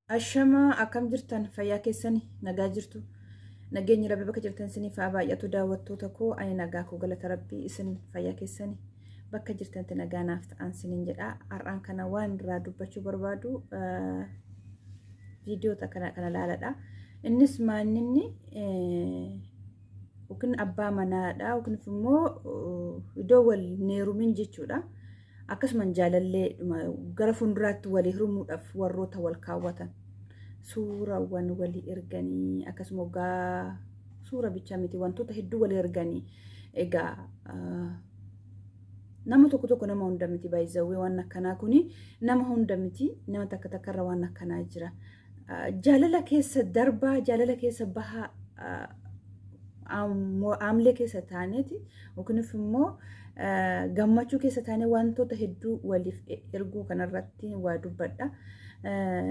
Ashamaa, akkam jirtan? Fayyaa keessani? Nagaa jirtu? Nageenyi Rabbi bakka jirtan isiniif haa baay'atu. Daawwattoota koo, ani nagaa koo, galata Rabbii. Isin fayyaa keessani? Bakka jirtanitti nagaa naaf ta'an isiniin jedha. Har'aan kana waan irraa dubbachuu barbaadu viidiyoota kana laaladha. Innis maaninni yookiin abbaa manaadha yookiin immoo iddoo wal neerumin jechuudha. Akkasuma jaalallee gara fuulduraatti walii hirmuudhaaf warroota wal kaawwatan suurawwan walii erganii, akkasuma waggaa suura bichaa miti, wantoota hedduu walii erganii. Egaa nama tokko tokko, nama hunda miti baay'izawwee, waan akkanaa kuni nama hunda miti, nama takka takkarra waan akkanaa jira. Jaalala keessa darbaa, jaalala keessa bahaa, aamlee keessa taaneeti yookiin immoo gammachuu keessa taanee wantoota hedduu waliif erguu kanarratti waa dubbadha.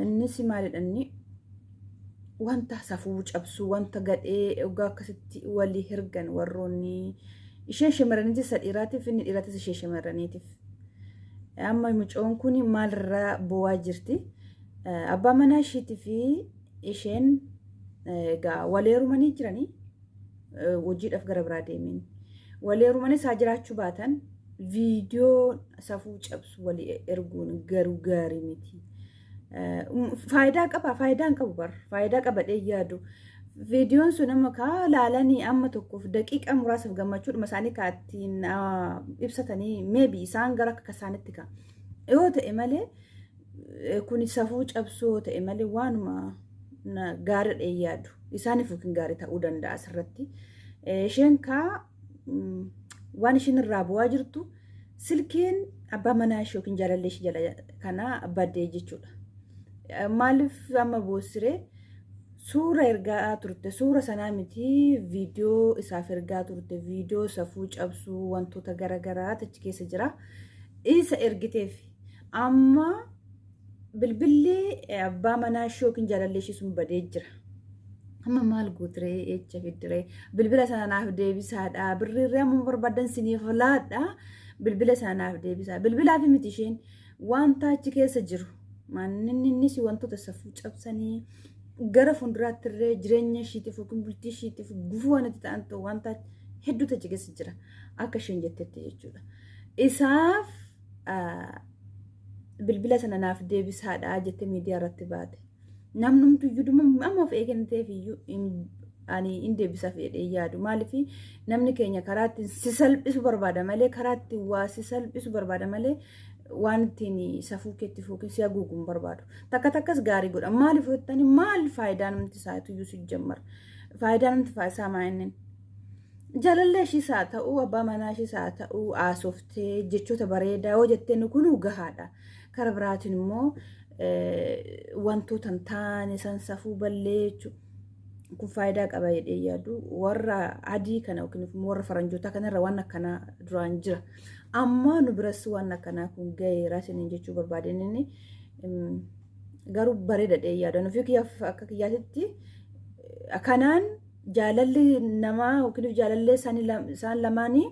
Innis maalidha? Inni wanta safuu cabsuu, wanta gadhee dhugaa akkasitti walii ergan warroonni isheen shamarraniitis isa dhiiraatiif, inni dhiiraatis ishee shamarraniitiif. Amma mucoon kun maalirraa bo'aa jirti? Abbaa manaa isheetii fi isheen egaa wal heerumanii jiranii, hojiidhaaf gara biraa deemin. Wal heerumanis haa jiraachuu baatan, viidiyoo safuu cabsu walii erguun garuu gaarii miti. Faayidaa qaba, faayidaa hin qabu bar, faayidaa qabadhee yaadu. Viidiyoon sun amma kaa laalanii amma tokkoof daqiiqaa muraasaaf gammachuudhuma isaanii kaa ittiin ibsatanii, maybe isaan gara akka isaanitti kaa. Yoo ta'e malee, kun safuu cabsuu ta'e malee, waanuma gaariidha yaadu. Isaaniif yookiin gaarii ta'uu danda'a asirratti. Isheen kaa waan isheen irraa bu'aa jirtu, silkiin abbaa manaa ishee yookiin jaalallee ishee jala kana badee jechuudha. Maaliif amma boossiree? Suura ergaa turte, suura sanaa miti, viidiyoo isaaf ergaa turte, viidiyoo safuu cabsuu wantoota garaagaraa achi keessa jira. Isa ergiteef amma bilbilli abbaa manaa ishee yookiin jaalallee ishee sun badee jira. Amma maal gootiree? Eecha fiddiree? Bilbila sana naaf deebisaadha. Birriirree amma barbaadan siniif laadha. Bilbila sana naaf deebisaa. Bilbilaaf miti, isheen wanta achi keessa jiru. Manni innis wantoota safuu cabsanii gara fuulduraatti illee jireenya ishiitiif yookiin bultii ishiitiif gufuu waan itti ta'an ta'u wanta hedduutu achi keessa jira. Akka isheen jettetti jechuudha. Isaaf bilbila sana naaf deebisaadha jettee miidiyaa irratti baate. Namnumtu iyyuu dhuma amma of eeganteef iyyuu ani hin deebisaaf jedhee yaadu. Maaliif? Namni keenya karaa ittiin si salphisu barbaada malee, karaa ittiin waa si salphisu barbaada malee, waan ittiin safuu keetti yookiin si haguugu hin barbaadu. Takka takkas gaarii godha. Maaliif jettanii, maal faayidaa namti isaatu iyyuu si jammara? Faayidaa namti isaa maa inni? Jaalallee ishiis haa ta'u, abbaa manaa ishiis haa ta'u, haasoftee jechoota bareedaa yoo jettee nu kunuu gahaadha. Kara biraatiin immoo wantoota hin taane san safuu balleechuu kun faayidaa qaba jedhee yaadu. Warra adii kana yookiin immoo warra faranjootaa kanarra waan akkanaa duraan jira. Amma nu biras waan akkanaa kun gaheera isiniin jechuu barbaadeen. Inni garuu bareeda jedhee yaadu. Nufi kiyyaaf, akka kiyyaatitti, kanaan jaalalli namaa yookiin jaalallee isaan lamaanii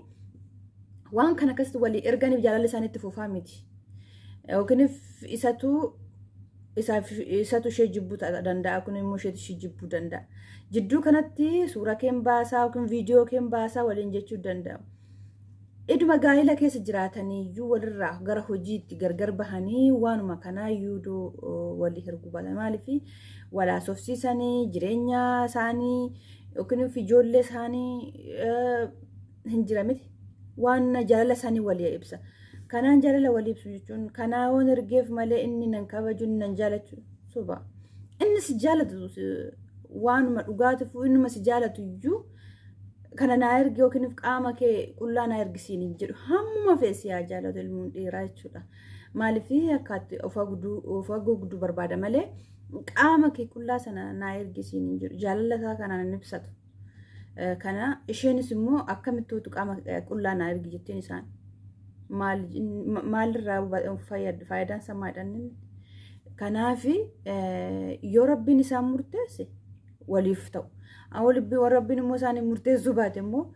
waan kana akkasitti walii erganiif jaalalli isaanii itti fufaa miti. Yookiin isatu isaaf isatu ishee jibbuu danda'a, kun immoo isheetu ishee jibbuu danda'a. Jidduu kanatti suura keen baasaa yookiin viidiyoo keen baasaa waliin jechuu danda'u. Iduma gaa'ela keessa jiraataniiyyuu walirraa gara hojiitti gargar bahanii waanuma kanaa iyyuu walii erguu baatan. Maaliif wal haasofsiisanii jireenya isaanii yookiin ijoollee isaanii hin jira miti. Waan jaalala isaanii walii ibsa. Kanaan jaalala walii ibsu jechuun kanaa waan ergeef malee inni nan kabaju, inni nan jaalachuu soba. Inni si jaalatu waanuma dhugaatiif innuma si jaalatu iyyuu kana naa ergi yookiin qaama kee qullaa naa ergisiin hin jedhu, hammuma fe'e si haa jaalatu ilmuun dhiiraa jechuudha. Maaliif? Akkaatti of haguugduu barbaada malee qaama kee qullaa sana naa ergisiin hin jedhu. Jaalala isaa kanaan hin ibsatu. Kana isheenis immoo akkamittuutu qaama qullaa naa ergi jetteen isaan maalirraa faayidaan isaa maalidha? Kanaaf yoo Rabbiin isaan murteesse waliif ta'u. Rabbiin immoo isaanii murteessuu baate immoo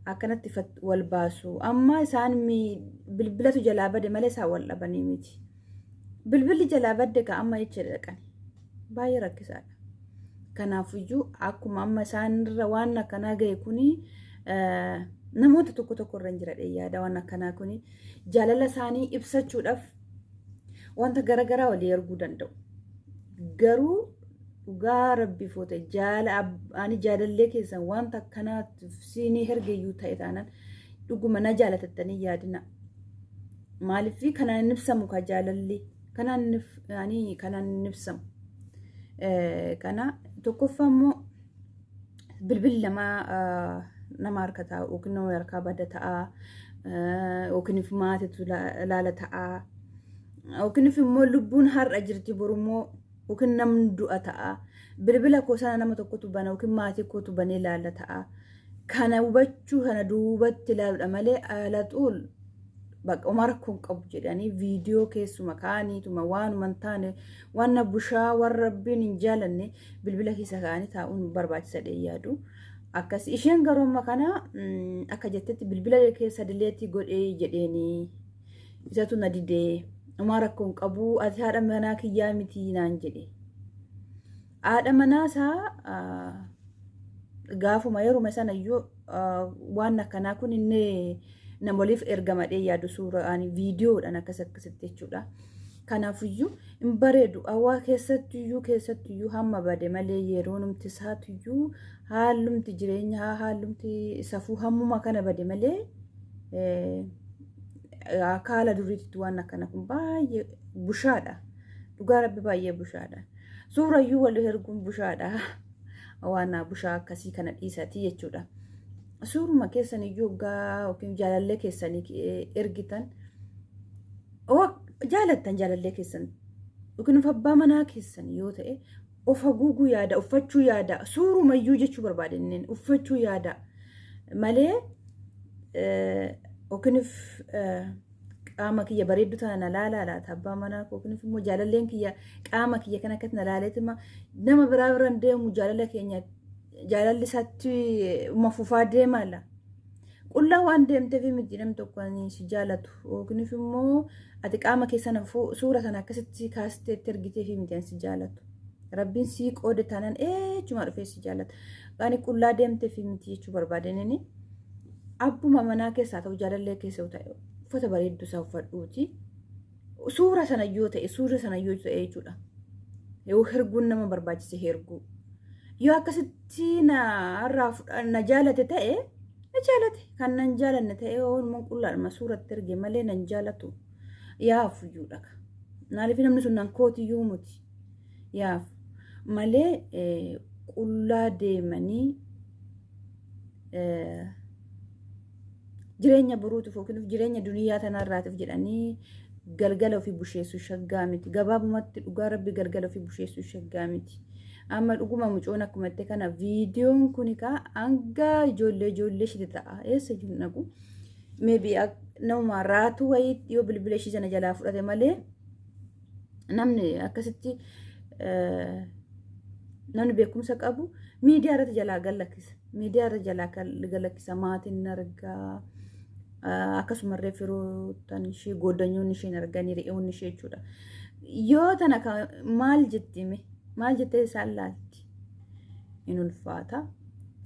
akkanatti wal baasu. Amma isaan bilbilatu jalaa bade malee isaan wal dhabanii miti. Bilbilli jalaa badde ka amma jecha dhaqani. Baay'ee rakkisaadha. Kanaafiyyuu akkuma amma isaanirra waan akkanaa ga'e kuni namoota tokko tokko irra hin jira yaada waan akkanaa kuni jaalala isaanii ibsachuudhaaf wanta garaagaraa walii erguu danda'u. Garuu dhugaa rabbii foote jaala ani jaalallee keessan wanta akkanaatiif siinii hergeeyyuu ta'e taanaan dhuguma na jaalatattanii yaadina. Maaliif kanaan hin ibsamu ka jaalalli kanaan hin ibsamu. Kana tokkoffaa immoo bilbilli nama harka taa'u yookiin nama harkaa bada ta'a yookiin maatiitu laala ta'a yookiin immoo lubbuun har'a jirti borummoo yookiin namni du'a ta'a. Bilbila koo sana nama tokkotu bana yookiin maatii kootu banee laala ta'a. Kana hubachuu kana duubatti ilaaluudha malee alaxuul bakka homaa rakkoo hin qabu jedhanii viidiyoo keessuma kaa'aniituma waanuma hin taane waan bushaa warra rabbiin hin jaalanne bilbila keessa kaa'anii taa'uun barbaachisaadha yaadu. Akkas isheen garuu amma kana akka jettetti bilbila keessa dileetii godhee jedheenii isatu na didee homaa rakkoo hin qabu ati haadha manaa kiyyaa miti naan jedhe. Haadha manaasaa gaafuma yeruma sana iyyuu waan akkanaa kun inni namoliif ergamadhee yaadu suuraan viidiyoodhaan akkas akkasitti jechuudha. Kanaafiyyuu hin bareedu hawaa keessattiyyuu hamma bade malee yeroo numti isaatiyyuu haallumti jireenyaa haallumti safuu hammuma kana bade malee akka haala duriitti waan akkana kun baay'ee bushaadha. Dhugaa rabbi baay'ee bushaadha. Suurayyuu wal erguun bushaadha. Waan bushaa akkasii kana dhiisatii jechuudha. Suuruma keessan iyyuu hoggaa yookiin jaalallee keessanii ergitan jaalattan jaalallee keessan yookiin abbaa manaa keessan yoo ta'e of haguuguu yaada uffachuu yaada suurumayyuu jechuu barbaade inni uffachuu yaada malee yookiin qaama kiyya bareeddu tana na laalaa laata abbaa manaa koo yookiin immoo jaalalleen kiyya qaama kiyya kan akkatti na laaleetima nama biraa biraan deemu jaalala keenya jaalalli isaatti mafufaa deema la. Qullaa waan deemteef miti namni tokko ani si jaalatu yookiin immoo ati qaama keessan suura sana akkasitti kaastee itti ergiteef miti ani si jaalatu. Rabbiin sii qoode taanaan eechumaa dhufee si jaalata. Ani qullaa deemteef miti jechuu barbaadeen abbuma manaa keessaa ta'u jaalallee keessa ta'e uffata bareedduu isaa uffadhuuti. Suura sana yoo ta'e suura sana yoo ta'e jechuudha. Yoo herguun nama barbaachise herguu. Yoo akkasitti na jaalate ta'e na jaalate kan nan jaalanne ta'e oolmaa qullaadhuma suuratti erge malee nan jaalatu yaafuyyuudha. Maaliif namni sun nan kootiyyuu miti yaafu malee qullaa deemanii jireenya boruutiif yookiin jireenya duniyaa tanarraatiif jedhanii galgala ofii busheessuu shaggaa miti. Gabaabumatti dhugaa rabbi galgala ofii busheessuu shaggaa miti. Amma dhuguma mucoon akkuma itti kana viidiyoon kun egaa hanga ijoollee ijoollee ishee ta'a. Eessa iyyuu hin dhaqu. Maybe nama raatu wayii yoo bilbila ishii sana jalaa fudhate malee namni akkasitti namni beekumsa qabu miidiyaa irratti jalaa galakkisa. Miidiyaa irra jalaa galakkisa maatiin argaa. Akkasumallee firoottan ishee goddanyoonni isheen arganii re'oonni ishee jechuudha. Yoo tana maal jetti maal jettee isaan laalti? In ulfaata.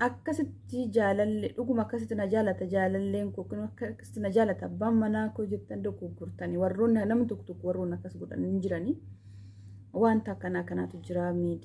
Akkasitti jaalallee dhuguma akkasitti na jaalata jaalalleen koo akkasitti na jaalata abbaan manaa koo jettan dogoggortanii warroonni namni tokko tokko warroonni akkas godhan hin jiranii. Wanta akkanaa kanaatu jira miidiyaa.